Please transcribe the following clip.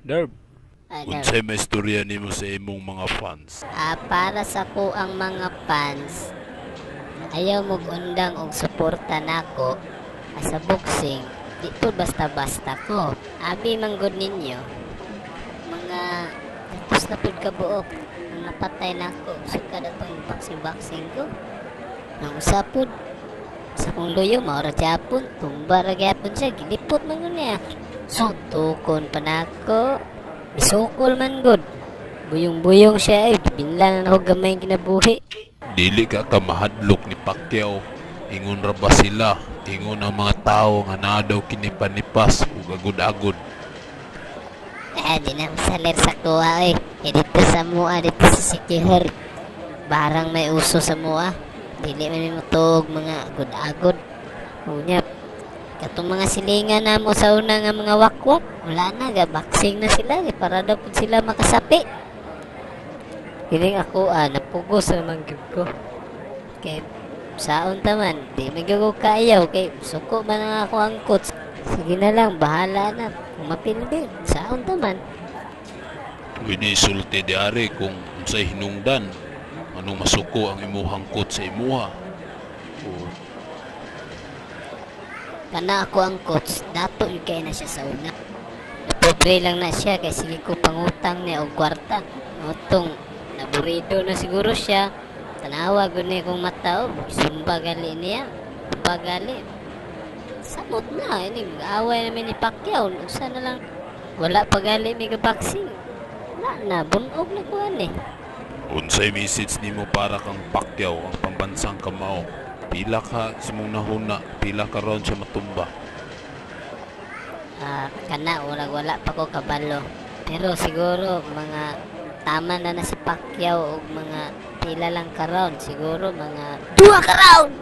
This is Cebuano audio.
Derb. Ano? Unsay maistorya nimo sa imong mga fans? Ah, para sa ko ang mga fans, ayaw mo undang og suporta nako sa boxing, di po basta-basta ko. Abi manggod ninyo, mga tapos na pud ka buok ang napatay nako sukad atong boxing-boxing ko. Ang usapod sa kong luyo, maura gyapon, tumba ra gyapon siya, gilipot man gud niya. Suntukon pa nako, misukol man gud. Buyong-buyong siya ay, binla na ako gamay ang kinabuhi. Dili ka ka mahadlok ni Pacquiao. Ingon ra ba sila? Ingon ang mga tao nga naa daw kini panipas ug agud-agod. Eh, di na masalir sa kuha eh. Eh, dito sa mua, dito sa Sikihor. Barang may uso sa mua. Dili man mo tuog mga agod-agod. Unya, katong mga silingan na mo sa una nga mga wakwak, wala na, ga-boxing na sila. Eh, para daw pud sila makasapi. Kining ako, napugos naman gyud ko. Kay, saon taman, di man gyud ko kaayaw. Kay, suko man ang ako ang coach. Sige na lang, bahala na. Kung mapildi, saon taman. Pwede isulti diari kung unsay hinungdan anong masuko ang imuhang coach sa imuha. O Kana ako ang coach, dato yung kay na siya sa una. Pobre lang na siya kay sige ko pangutang niya og kwarta. Utong naburido na siguro siya. Tanawa gud niya kong mata, oh, sumba gali niya. Sumba gali. Samot na ini away namin ni Pacquiao. Usa na lang wala pa gali mi boxing. Wala na bunog na ko ani. Unsay message nimo para kang Pacquiao, ang pambansang kamao? Pila ka sa imong nahuna, pila ka round siya matumba? Ah, kana wala wala pa ko kabalo. Pero siguro mga tama na na si Pacquiao og mga pila lang ka round, siguro mga duha ka round.